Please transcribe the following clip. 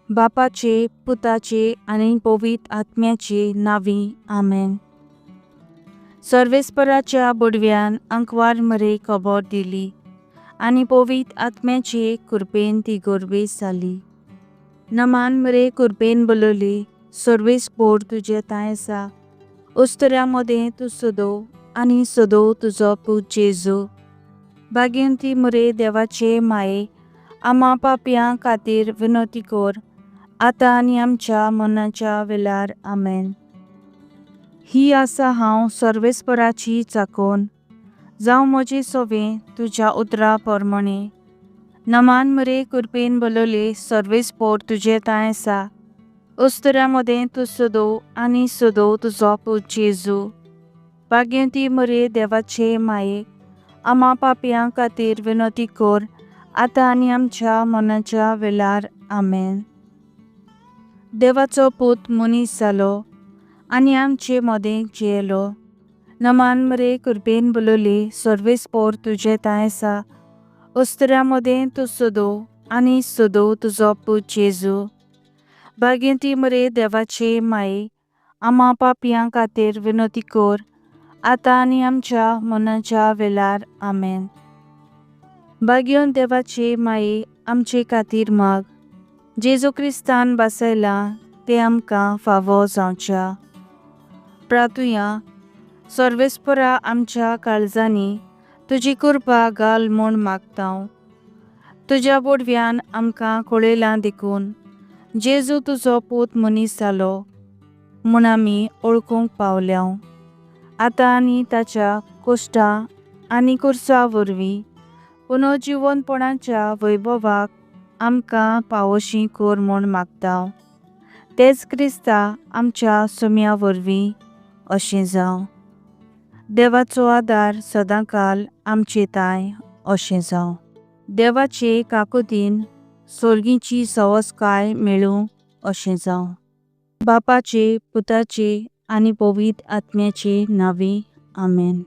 बापाचे, पुताचे आनी पवित्र आत्म्याचे नावी, आमेन। सर्वेस्पराच्या बोडव्यान आंकवार मरे खबर दिली आनी पवित्र आत्म्याचे कृपेन ती गर्भेस्त जाली। नमान मरे कृपेन बोलली, सर्वेस्पर तुजे तांय आसा, उस्तुऱ्या मोदें तूं सदो आनी सदो तुजो पूत जेजू। भाग्यवंती मरे देवाचे माये, आमा पापयां खातीर विनवती कर, आतां आनी आमच्या मरणाच्या वेळार, आमेन। ही आसा हांव सर्वेस्पराची चाकोन, जावं म्हजें सोवें तुज्या उतरा प्रमाणे। नमान मरे कृपेन बोलले, सर्वेस्पर तुजे तांय आसा, उस्तुऱ्या मोदें तूं सदो आनी सदो तुजो पूत जेजू। भाग्यवंती मरे देवाचे माये, आमा पापयां खातीर विनवती कर, आतां आनी आमच्या मरणाच्या वेळार, आमेन। देवाचो पूत मनीस जालो आनी आमचे मोदें जियेलो। नमान मरे कृपेन बोलले, सर्वेस्पर तुजे तांय आसा, उस्तुऱ्या मोदें तूं सदो आनी सदो तुजो पूत जेजू। भाग्यवंती मरे देवाचे माये, आमा पापयां खातीर विनवती कर, आतां आनी आमच्या मरणाच्या वेळार, आमेन। भाग्यवंत देवाचे माये, आमचे खातीर माग, जेजू क्रिस्तान बसयला ते आमकां फावो जावच्या। प्रार्थुया। सर्वेस्परा आमच्या काळजांनी तुजी कृपा घाल म्हूण मागतांव। तुज्या बोडव्यान आमकां कळयलां देखून जेजू तुजो पूत मनीस जालो म्हूण आमी वळखूंक पावल्यांव। आतां आनी ताच्या कोश्टां आनी कुर्सा वरवीं पुनर्जिवनपणाच्या वैभवाक आमकां पावोशी कर म्हूण मागतांव। तेच क्रिस्ता आमच्या सुम्या वरवीं अशें जावं। देवाचो आदार सदांकाल आमचे तांय अशें जावं। देवाचे काकुतीन सोर्गीची सवस्काय मेळूं अशें जावं। बापाचे, पुताचे आनी पवित्र आत्म्याचे नावी, आमेन।